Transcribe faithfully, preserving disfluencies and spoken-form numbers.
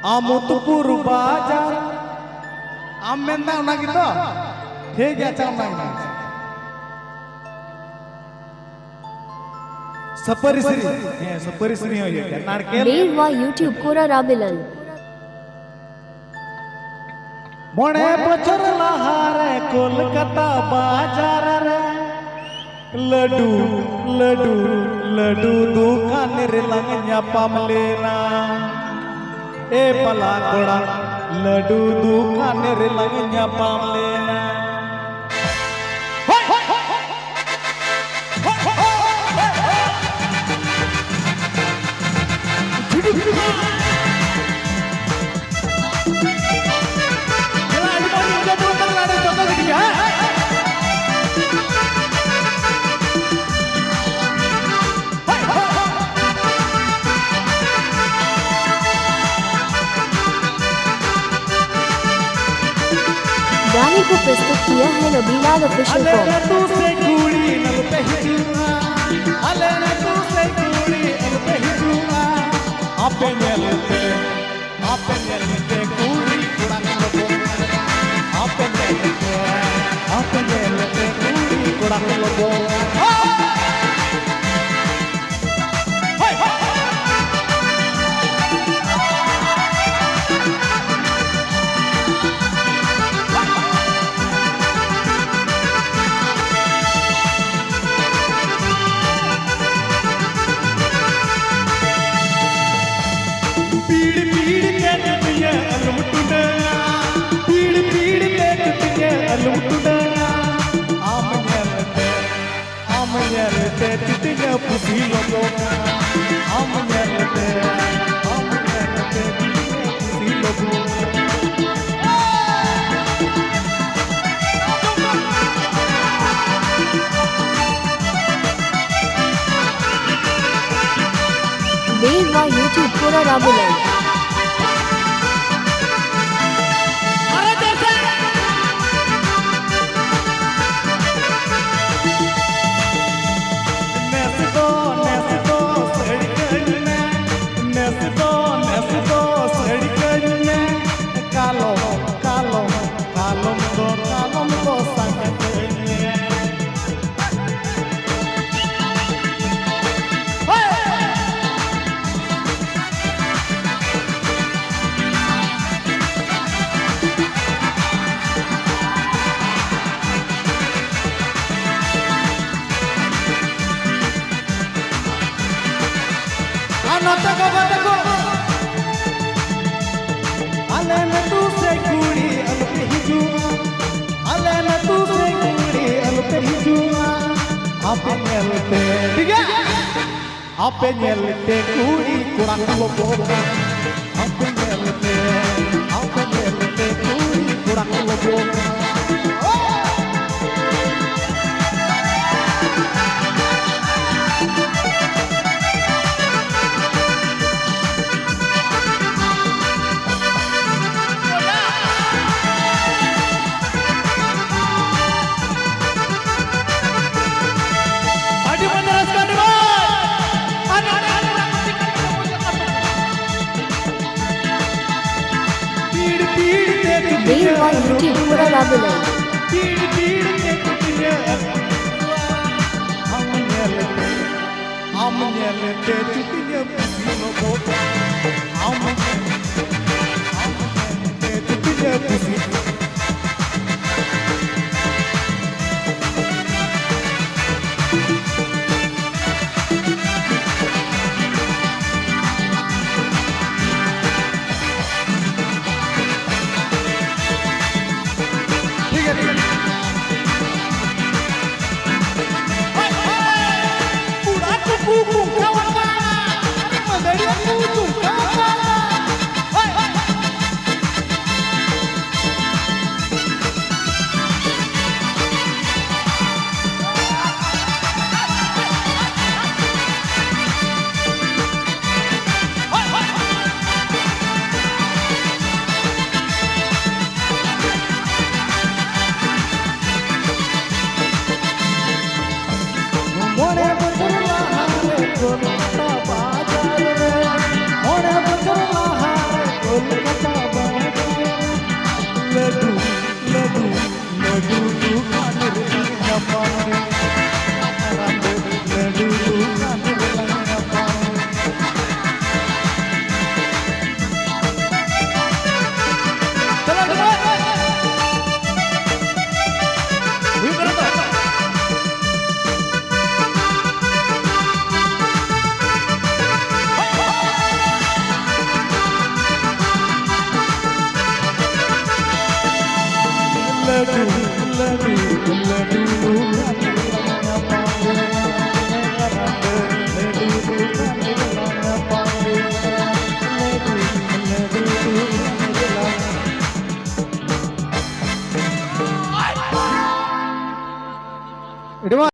ᱟᱢᱩᱫᱯᱩᱨ ᱵᱟᱡᱟᱨ᱾ ᱟᱢ ᱢᱮᱱᱫᱟ ᱚᱱᱟ ᱜᱮᱛᱚ? ᱴᱷᱤᱠ ᱜᱮᱭᱟ, ᱟᱪᱪᱷᱟ, ᱚᱱᱟ ᱜᱮ᱾ ᱥᱟᱹᱯᱟᱹᱨᱤ ᱥᱤᱨᱤ᱾ ᱦᱮᱸ, ᱥᱟᱹᱯᱟᱹᱨᱤ ᱥᱤᱨᱤ ᱦᱚᱸ ᱦᱩᱭᱩᱜ ᱜᱮᱭᱟ᱾ ᱱᱟᱲᱠᱮᱞ᱾ ᱵᱮᱣᱟ YouTube ᱠᱚᱨᱟ ᱨᱟᱵᱤᱞᱟᱞ᱾ ᱢᱚᱬᱮ ᱵᱚᱪᱷᱚᱨ ᱞᱟᱦᱟᱨᱮ ᱠᱳᱞᱠᱟᱛᱟ ᱵᱟᱡᱟᱨ ᱨᱮ ᱞᱟᱹᱰᱩ, ᱞᱟᱹᱰᱩ, ᱞᱟᱹᱰᱩ ᱫᱚᱠᱟᱱ ᱨᱮᱞᱟᱝ ᱧᱟᱯᱟᱢ ᱞᱮᱱᱟ᱾ ᱮ ᱵᱟᱞᱟ ᱠᱚᱲᱟ, ᱞᱟᱹᱰᱩ ᱫᱚᱠᱟᱱ ᱨᱮᱞᱟᱝ ᱧᱟᱯᱟᱢ ᱞᱮᱱᱟ᱾ गाने को प्रस्तुत किया है रबीलाल ऑफिशियल। ᱟᱞᱮ ᱠᱚ। ᱟᱹᱛᱩ ᱥᱮ ᱠᱩᱲᱤ ᱧᱮᱞ ᱯᱮ ᱦᱤᱡᱩᱜᱼᱟ, ᱟᱞᱮ ᱟᱹᱛᱩ ᱥᱮ ᱠᱩᱲᱤ ᱧᱮᱞ ᱯᱮ ᱦᱤᱡᱩᱜᱼᱟ, ᱟᱯᱮ ᱧᱮᱞ ᱛᱮ, ᱟᱯᱮ ᱧᱮᱞ ᱛᱮ ᱠᱩᱲᱤ ᱠᱚᱲᱟ ᱠᱚ ᱞᱚᱵᱚᱜᱼᱟ, ᱟᱯᱮ ᱧᱮᱞ ᱛᱮ, ᱟᱯᱮ ᱧᱮᱞ ᱛᱮ ᱠᱩᱲᱤ ᱠᱚᱲᱟ ᱠᱚ ᱞᱚᱵᱚᱜᱼᱟ᱾ ᱯᱤᱲ ᱯᱤᱲ ᱛᱮ ᱠᱟᱹᱴᱤᱡ ᱟᱞᱚᱢ ᱴᱩᱰᱟᱹᱝᱟ, ᱯᱤᱲ ᱯᱤᱲ ᱛᱮ ᱠᱟᱹᱴᱤᱡ ᱟᱞᱚᱢ ᱴᱩᱰᱟᱹᱝᱟ, ᱟᱢ ᱧᱮᱞ ᱛᱮ ᱟᱢ ᱧᱮᱞ ᱛᱮ ᱛᱤᱛᱤᱧᱟ ᱯᱩᱥᱤ ᱞᱚᱵᱚᱜᱼᱟ᱾ ᱟᱢ ᱧᱮᱞ ᱛᱮ, ᱟᱢ ᱧᱮᱞ ᱛᱮ ᱛᱤᱛᱤᱧᱟ ᱯᱩᱥᱤ ᱞᱚᱵᱚᱜᱼᱟ᱾ ᱵᱮᱣᱟ YouTube ᱠᱚᱨᱟ ᱨᱟᱵᱤᱞᱟᱞ᱾ ᱱᱮᱥ ᱫᱚ, ᱱᱮᱥ ᱫᱚ ᱥᱟᱹᱲᱤ ᱠᱟᱹᱧ ᱢᱮ, ᱟᱯᱮ ᱧᱮᱞᱛᱮ, ᱴᱷᱤᱠ ᱜᱮᱭᱟ? ᱟᱯᱮ ᱧᱮᱞᱛᱮ ᱠᱩᱲᱤ ᱠᱚᱲᱟ ᱠᱚ ᱞᱚᱵᱚᱜᱼᱟ᱾ ᱟᱯᱮ ᱧᱮᱞᱛᱮ, ᱟᱯᱮ ᱧᱮᱞᱛᱮ ᱠᱩᱲᱤ ᱠᱚᱲᱟ ᱠᱚ ᱞᱚᱵᱚᱜᱼᱟ᱾ ᱟᱹᱰᱤ ᱢᱚᱡᱽ ᱨᱟᱹᱥᱠᱟᱹ, ᱟᱹᱰᱤ ᱢᱚᱡᱽ᱾ ᱟᱨ ᱱᱚᱰᱮ ᱟᱞᱮ ᱚᱲᱟᱜ ᱠᱚ ᱪᱮᱫ ᱞᱮᱠᱟ ᱠᱚ ᱵᱩᱡᱷᱟᱹᱜ ᱠᱟᱱ ᱛᱟᱵᱚᱱᱟ? ᱯᱤᱲ ᱯᱤᱲ ᱛᱮ ᱵᱤᱨ ᱵᱟᱞ ᱪᱩᱴᱤ ᱯᱩᱨᱟ ᱵᱟᱵᱮᱞ᱾ ᱯᱤᱲ ᱯᱤᱲ ᱛᱮ ᱪᱩᱴᱤᱭᱟᱹ ᱟᱢ ᱧᱮᱞ ᱛᱮ, ᱟᱢ ᱧᱮᱞ ᱛᱮ ᱪᱩᱴᱤᱭᱟᱹ ᱯᱤᱥᱤᱱ ᱚᱰᱚᱠ᱾ ᱟᱢ ᱧᱮᱞ